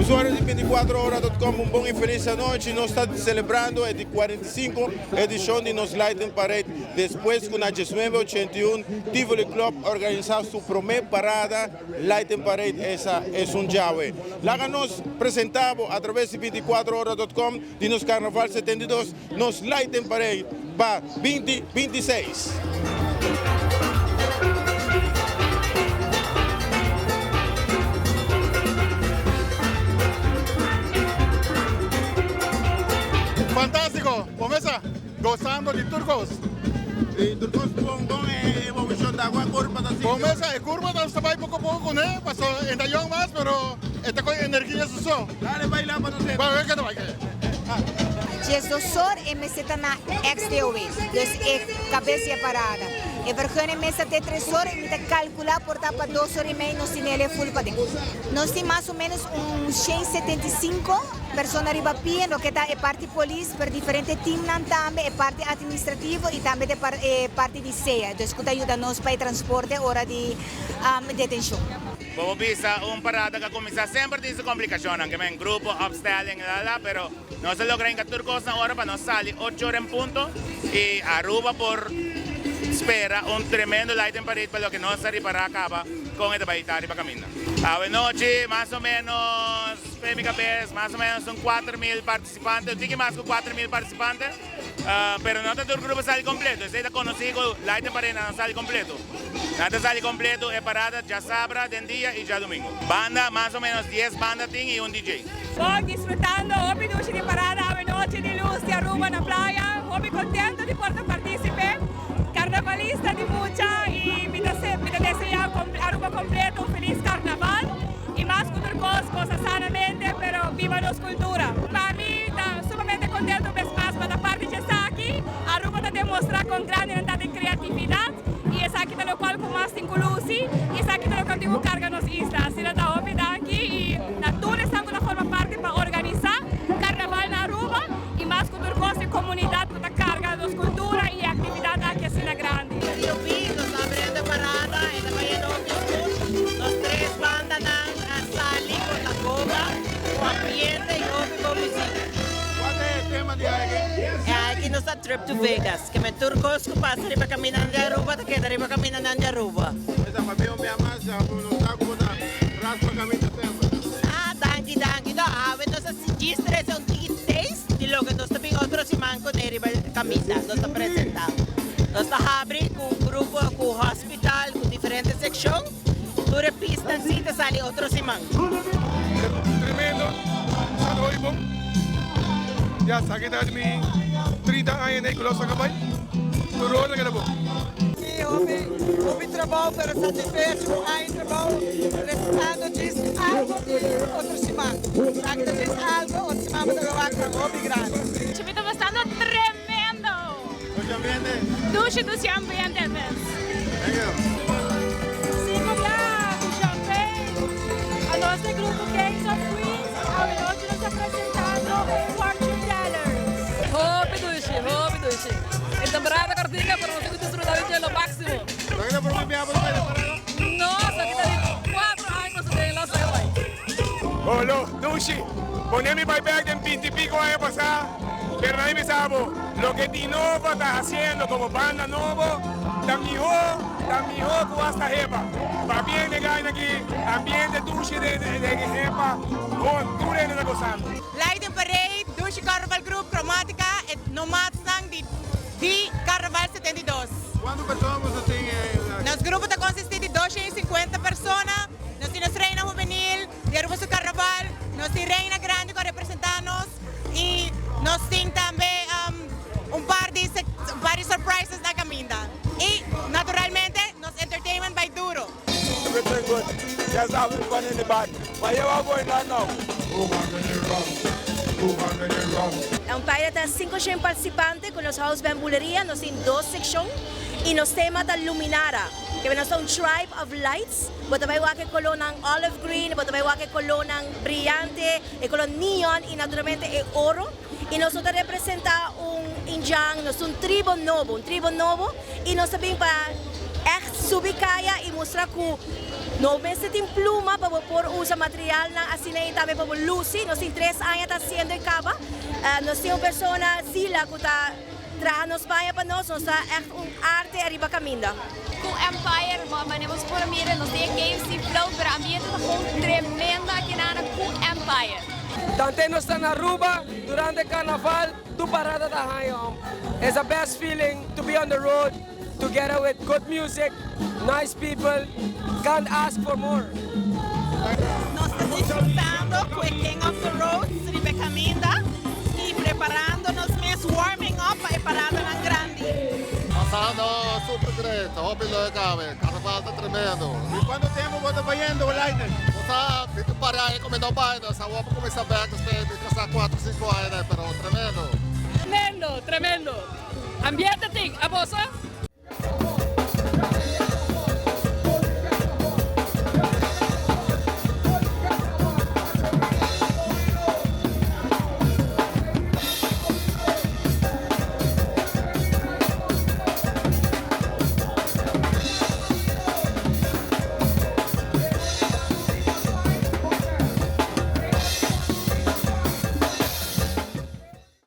Usuario di 24ora.com, un bon y feliz anochi. Nos ta celebrando e di 45 edicion di nos Lighting Parade despues cu na 1981 Tivoli Club organisa su prome parada Lighting Parade esa esun djawe. Laga nos presenta bo a traves di 24ora.com di nos Carnaval 72 nos Lighting Parade pa 2026. Fantástiko! Bo mesa gosando di tur kos. I tur kos bon bon e evolushon ta agua kurpa ta sigui. Bo mesa e kurpa ta bai poko poko kuné paso e ta yòn mas pero e ta kohe energia su so. Dale baila pa nos hende. Bai bai bai. 12 or e mester ta na ex-DOW, dus e cabes di e parada. E vergunning mester te 3 or y mi ta calcula por ta pa 2 or y mei nos tin el e full paden. Nos tin mas o menos un 175 persona riba pia, loke ta e parti polis, pero diferente teamnan tambe, e parti administrativo y tambe e parti di sea, dus cu ta yuda nos pa e transporte ora di detencion. Bo por bisa un parada ku a kuminsá semper tin su komplikashonnan, ke men grupo, opstelling, lalala, pero nos a logra hinka tur kos na ora pa nos sali ocho ora en punto i Aruba por spera un tremendo lighting parade pa loke nos a ripará kaba kon e ta bai ta riba kaminda. Awe nochi mas o menos, fe mi kabes, mas o menos un 4000 partisipante, un tiki mas ku 4000 partisipante. Pero no ta tur grupo sali completo, esey ta conoci cu Lighten Parade nan no sali completo. Nan ta sali completo e parada djasabra den dia y djadomingo. Banda, mas o menos dies banda tin y un DJ. Bon disfrutando hopi dushi di parada awe nochi di luz di Aruba na playa. Hopi contento di por ta participe. Carnavalista di mucha y mi ta mi ta desea Aruba completo un feliz carnaval y mas cu tur cos goza sanamente pero biba nos cultura. Pa mi ta sumamente contento un bes mas pa ta parti dje esaki. Aruba ta demostra con grandi nan ta den creatividad y esaki ta locual cu mas tin cu luci y esaki ta locual tin cu carga nos isla. Asina ta hopi danki y na tur esnan cu ta forma parti pa organisa Carnaval na Aruba y mas cu tur cos e comunidad cu ta carga nos cultura y e actividad aki asina grandi. Yopi, nos ta abriendo e parada, e ta bayendo hopi smooth. Nos tres bandanan a sali cu ta goga, cu ambiente y hopi bon muziek. Cual ta e tema di aiki? E aiki nos ta Trip to Vegas, ke men tur cos cu pasa riba camindanan di Aruba ta keda riba camindanan di Aruba. Mesa pabia un bia mas, nos sa cu bo ta raspa caminda semper. Ah, danki, danki. No, awe nos a djis trece un tiki taste di loke nos ta bin otro siman cune riba caminda, nos ta presenta. Nos ta habri cu un grupo cu hospital, cu diferente seccion. Tur e pisnan si ta sali otro siman. Tremendo, sa ta hopi bon. Ya sa ke ta di mi 30 aña nei ku los a bai. Tur ora ta keda bon. Si hopi hopi trabou pero satisfecho ku aña trabou resultando djis algo di otro siman. Esaki ta djis algo otro siman bo ta lo wak nan hopi grandi. Mi ta pasando tremendo. Dushi ambiente. Dushi dushi ambiente mes. Thank you. Cinco bia cu champagne. A nos de grupo Kings of Queens awe nochi nos ta presentando Fortune Tellers. Hopi dushi, hopi dushi. E temporada cortica pero nos tin cu disfruta di dje lo maximo. Esaki ta prome bia bo ta bai den parada? No, esaki ta di cuatro aña cu nos ta den Los Ojos. Olo, dushi. Pone mi bai bek den binti pico aña pasá, pero nan a bisa bo, loke Dinova ta haciendo como banda nobo ta mihó, ta mihó cu hasta Hepa. Pabien den gaina aki, ambiente dushi den Hepa, bon, tur hende ta gozando. Leiden Parade, Dushi Carnaval Group, Chromatica e nomadsnan di di Carnaval 72. Cuanto persona boso tin? Nos grupo ta consisti di 250 persona. Nos tin nos reina hubenil di Aruba su carnaval, nos tin reina grandi cu a representa nos y nos tin tambe un par di un par di surprises na caminda y naturalmente nos entertainment bay duro. Everything good, just having fun in the back, but here what going on now. Un paila ta 500 participante cu nos house band Buleria, nos tin dos seccion y nos tema ta Luminara. Kebe nos ta un tribe of lights, bo ta bai wak e kolónan olive green, bo ta bai wak e kolónan briyante, e koló neon i naturalmente e oro. I nos no ta representá un indjan, nos ta un tribo nobo, un tribo nobo i nos ta bin pa ègt subi kaya i mustra ku. No mester tin pluma pa por usa materialnan asina y tambe pa luci. Nos tin 3 aña ta haciendo e caba. Nos tin un persona, Sila, cu ta traha nos paña pa nos, nos ta echt un arte ariba caminda. Cu Empire, manera por mira, nos tin KFC float, pero ambiente ta gewoon tremendo aki na cu Empire. Tanto nos ta na Aruba durante carnaval, tur parada ta high on. It's the best feeling to be on the road together with good music, nice people. Can't ask for more. Nos ta disfrutando cu e King of the Roads, riba caminda, y preparando nos mes, warming up pa e parada grandi. Pasando super great, hopi leuk awe, carnaval ta tremendo. Y cuanto tempo bo ta bayendo, Lightning? Bo ta para y come baile, sa pa cuminsa back, ta 4, 5 aña, pero tremendo. Tremendo, tremendo. Ambiente tin, abo sa?